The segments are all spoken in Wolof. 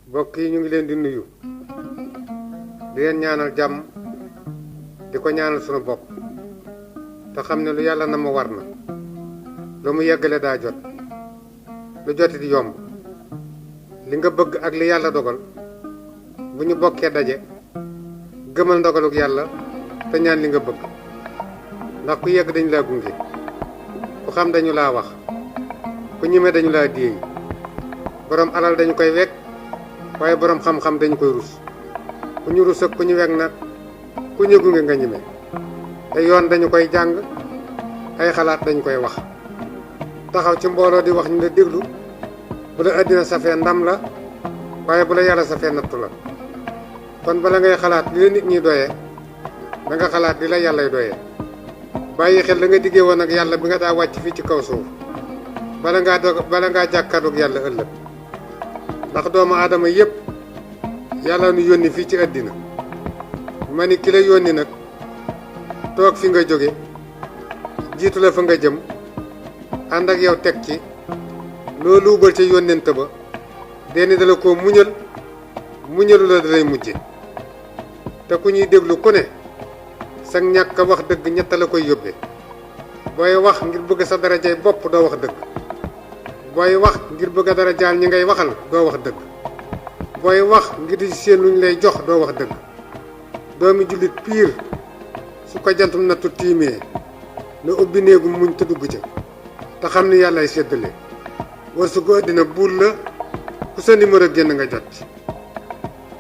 mbokk yi ñu ngi leen di nuyu di leen ñaanal jàmm di ko ñaanal sunu bopp te xam ne lu yàlla na ma war na lu mu yeggale daa jot lu joti di yomb li nga bëgg ak li yàlla dogal bu ñu bokkee daje gëmal ndogaluk yàlla te ñaan li nga bëgg ndax ku yegg dañu laa gunge ku xam dañu laa wax ku ñime dañu laa déey borom alal dañu koy wekk waaye borom xam-xam dañu koy rus ku ñu rus ak ku ñu wekk nag ku ñu gunge nga ñime te yoon dañu koy jàng ay xalaat dañu koy wax taxaw ci mbooloo di wax ñu la déglu bu la àddina safee ndam la waaye bu la yàlla safee nattu la kon bala ngay xalaat li la nit ñi doyee da nga xalaat li la yàllay doyee bàyyi xel la nga diggee woon ak yàlla bi nga daa wàcc fii ci kaw suuf bala ngaa jàkkaarloog yàlla ëllëg ndax doomu aadama yépp yàlla nu yónni fii ci àddina ma ni ki la yónni nag toog fi nga jóge jiitu la fa nga jëm ànd ak yow teg ci loo luubal ca yónnent ba denn dala ko muñalu la dalay mujje te ku ñuy déglu ku ne sa ñàkk a wax dëgg ñett la koy yóbbee booy wax ngir bëgg sa darajay bopp doo wax dëgg booy wax ngir bëgg a darajaal ñi ngay waxal doo wax dëgg booy wax ngir di seen luñ lay jox doo wax dëgg doomi jullit piir su ko jantum nattu tiimee na ubbi néegu muñ te dugg ca te xam ni yàllaay séddale war su ko dina buur la ku sa numéro génn nga jot ci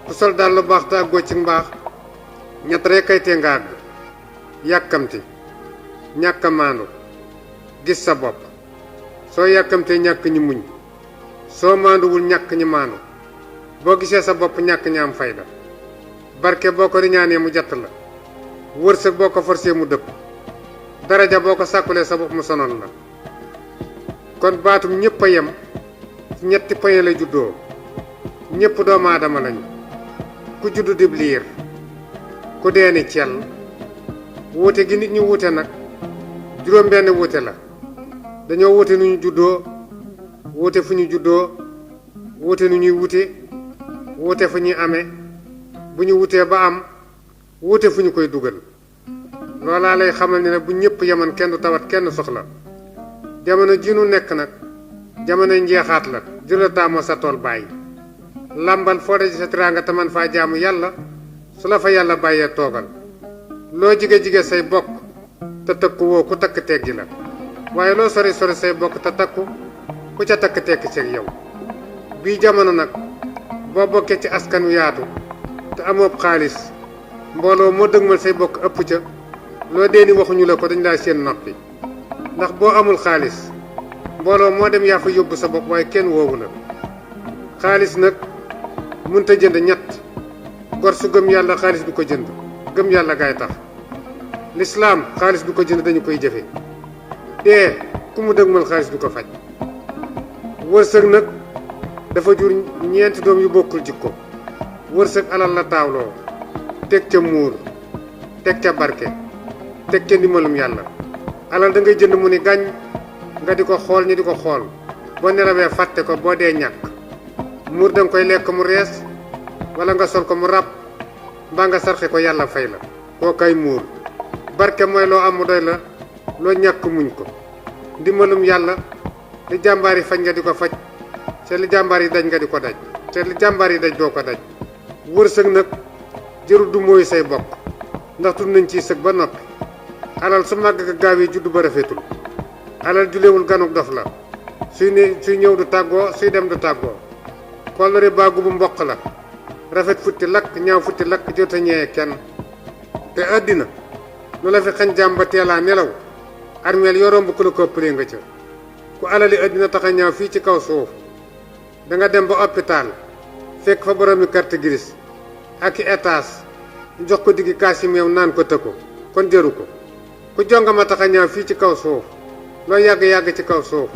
ku sol daal lu baax te àggoo ci mbaax ñett rek kay tee nga àgg yàkkamti ñàkk a maandu gis sa bopp soo yàkkamtee ñàkk ñi muñ soo maanduwul ñàkk ñi maandu boo gisee sa bopp ñàkk ñi am fayda barke boo ko riñaanee mu jatt la wërsëg boo ko forcé mu dëpp daraja boo ko sàkkulee sa bopp mu sonal la kon baatum ñëpp a yem ci ñetti paye la juddoo ñëpp doomu aadama lañu ku juddu dib liir ku deeni cell wuute gi nit ñi wuute nag juróom benn wuute la dañoo wuute nu ñu juddoo wuute fu ñu juddoo wuute nu ñuy wuute wuute fu ñuy amee bu ñu wutee ba am wuute fu ñu koy dugal loolaa lay xamal ne bu ñëpp yeman kenn du tawat kenn soxla jamono ji nu nekk nag jamono njeexaat la jëla taamoo sa tool bàyyi làmbal foo daje sa tiraanga te man faa jaamu yàlla su la fa yàlla bàyyee toogal loo jige say bokk te takku woo ku takk teggi la waaye loo sori say bokk te takku ku ca takk tekki ceeg yow bii jamono nag boo bokkee ci askan wu yaatu te amoo xaalis mbooloo moo dëgmal say bokk ëpp ca loo deeni waxuñu la ko dañ laa seen noppi ndax boo amul xaalis mbooloo moo dem yaa fa yóbbu sa bopp waaye kenn woowu la xaalis nag mënta jënd ñett gor su gëm yàlla xaalis du ko jënd gëm yàlla gaay tax lislaam xaalis du ko jënd dañu koy jëfe dee ku mu dëgmal xaalis du ko faj wërsëg nag dafa jur ñeenti doom yu bokkul jikko wërsëg alal la taawloo teg ca muur teg ca barke teg ca ndimbalum yàlla alal da ngay jënd mu ni gàññ nga di ko xool ñi di ko xool boo nelawee fàtte ko boo dee ñàkk muur da nga koy lekk mu rees wala nga sol ko mu ràbb mbaa nga sarxe ko yàlla fay la koo kay muur barke mooy loo am mu doy la loo ñàkk muñ ko ndimbalum yàlla li jàmbaar yi faj nga di ko faj te li jàmbaar yi daj nga di ko daj te li jàmbaar yi daj doo ko daj wërsëg nag jërul du mooy say bokk ndax tudd nañ ciy sëg ba noppi alal su màgg ka gaawee juddu ba rafetul alal julewul ganuk dof la suy ñëw du tàggoo suy dem du tàggoo kollëre baagu bu mboq la rafet futti lakk ñaaw futti lakk jot a ñëwee kenn te àddina lu la fi xañ jàmm ba teelaa nelaw armeel yoroom bu ku la ko ëppalee nga ca ku alali àddina tax a ñaaw fii ci kaw suuf danga dem ba hôpital fekk fa boroomi carte grise ak i étage jox ko diggi kaas yi meew naan ko tëkko kon jëru ko ku jongama tax a ñaaw fii ci kaw suuf loo yàgg-yàgg ci kaw suuf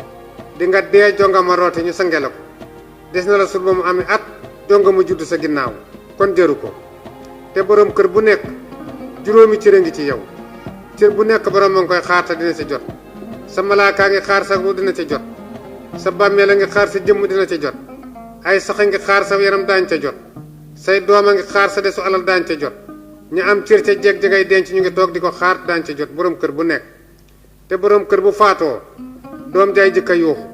di nga dee jongama roote ñu sange la ko des na la sul ba mu amee at jongama judd sa ginnaaw kon jëru ko te borom kër bu nekk juróomi cër a ngi ci yow cër bu nekk borom a ngi koy xaar te dina ci jot sa malaakaa ngi xaar sa ru dina ci jot sa bàmmeel a ngi xaar sa jëmm dina ci jot ay sax a ngi xaar sa yaram daañ ca jot say doom a ngi xaar sa desu alal daañ ca jot ñu am cër ca jeeg jegay denc ñu ngi toog di ko xaar daañ ca jot borom kër bu nekk te borom kër bu faatoo doom jaay jëkka yuuxu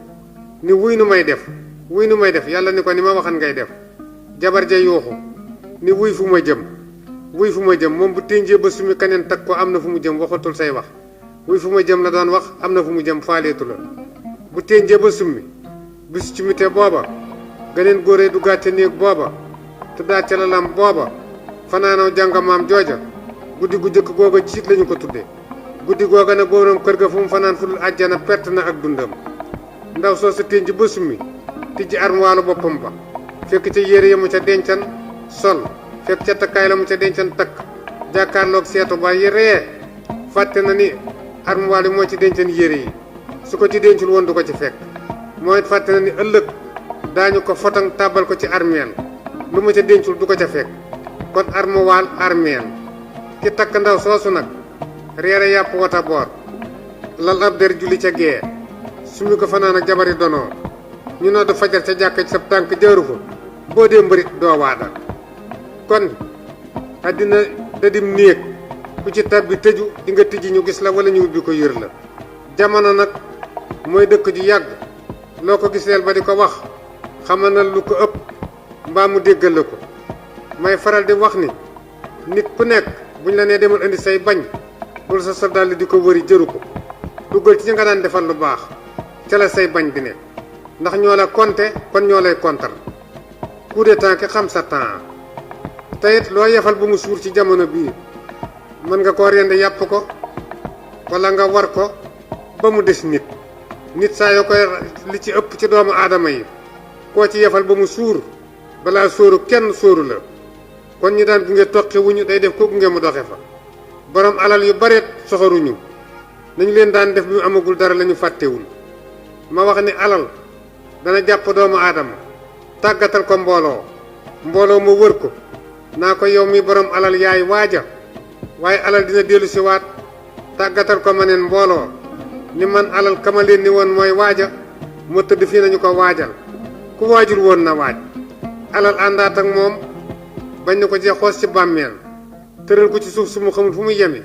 ni wuy nu may def yàlla ni ko ni ma waxan ngay def jabar ja yuuxu ni wuy fu ma jëm moom bu ténjee ba sumi kaneen tag ko am na fu mu jëm waxatul say wax wuy fu ma jëm la doon wax am na fu mu jëm faaleetu la bu ténjee ba summi bis ci mite booba ganeen góoree du gàcce néeg booba tuddaat ca lalam booba fanaanoo jàngamaam jooja guddi gu jëkk googa ciit lañu ko tudde guddi googa nag borom kër ga fu mu fanaan fu dul àjjana perte na ak dundam ndaw soo sa ténj ba summi tijji armuwaalu boppam ba fekk ca yére ya mu ca dencan sol fekk ca takkaay la mu ca dencan takk jàkkaarloog seetu ba yi ree fàtte na ni armuwaal yi moo ci dencan yére yi su ko ci dencul woon du ko ci fekk mooy fàtte na ni ëllëg daañu ko fotang tàbbal ko ci armeel lu mu ca dencul du ko ca fekk kon armuwaal armeel ki takk ndaw soosu nag reere yàpp wata boor lal ab der julli ca gee sumi ko fanaan ak jabari donoo ñu noddu fajar ca jàkka ci sa tànk jaaru fa boo dee mbërit doo waada kon àddina dadim néeg ku ci tabbi tëju di nga tijji ñu gis la wala ñu ubbi ko yër la jamono nag mooy dëkk ju yàgg loo ko giseel ba di ko wax xamal na lu ko ëpp mbaa mu déggal la ko may faral di wax ni nit ku nekk buñ la nee demal indi say bañ bul sa dàll di ko wëri jëru ko duggal ci ñi nga daan defal lu baax ca la say bañ di ne ndax ñoo la compter kon ñoo lay kontar coup de temps ki xam sa temps te it loo yefal ba mu suur ci jamono bii mën nga koo rendi yàpp ko wala nga war ko ba mu des nit saa yoo koy li ci ëpp ci doomu aadama yi koo ci yefal ba mu suur balaa sóoru kenn sóoru la kon ñi daan gunge toqi wuñu day def ko gunge mu doxe fa borom alal yu bareet soxoruñu nañu leen daan def bi mu amagul dara lañu fàttewul ma wax ni alal dana jàpp doomu aadama tàggatal ko mbooloo mu wër ko naa ko yow mi borom alal yaay waaja waaye alal dina dellu si waat tàggatal ko ma neen mbooloo ni man alal kama leen ni woon mooy waaja moo tëdd fii nañu ko waajal ku waajul woon na waaj alal àndaat ak moom bañ na ko cee xoos ci bàmmeel tëral ko ci suuf su mu xamul fu muy yemi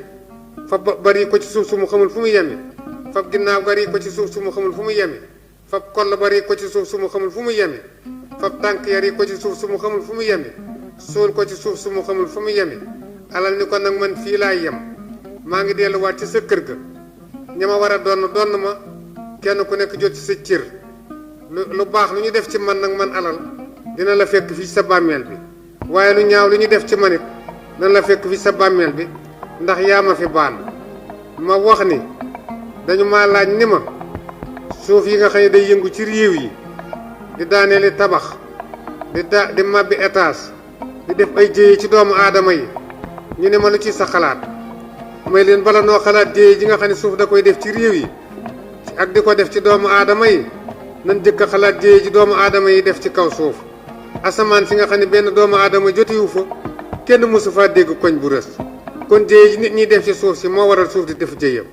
fab bari ko ci suuf su mu xamul fu muy yemi fab ginnaaw bari ko ci suuf su mu xamul fu muy yemi fab koll bari ko ci suuf su mu xamul fu muy yemi fab tànk yari ko ci suuf su mu xamul fu muy yemi suul ko ci suuf su mu xamul fu muy yemi alal ni ko nag man fii laay yem maa ngi delluwaat ci sa kër ga ña ma war a donn ma kenn ku nekk jot ci sa cër lu baax lu ñu def ci man nag man alal dina la fekk fii sa bàmmeel bi waaye lu ñaaw lu ñu def ci man it dina la fekk fii sa bàmmeel bi ndax yaa ma fi baan ma wax ni dañu ma laaj ni ma suuf yi nga xam ne day yëngu ci réew yi di daaneeli tabax di màbbi étage di def ay jéye ci doomu aadama yi ñu ne ma lu ci sa xalaat may leen bala noo xalaat jéye ji nga xam ne suuf da koy def ci réew yi ak di ko def ci doomu aadama yi nan jëkk a xalaat jéye ji doomu aadama yi def ci kaw suuf asamaan si nga xam ne benn doomu aadama jotiwu fa kenn mësu faa dégg koñ bu rës kon jéye ji nit ñi def ci suuf si moo waral suuf di def jéyam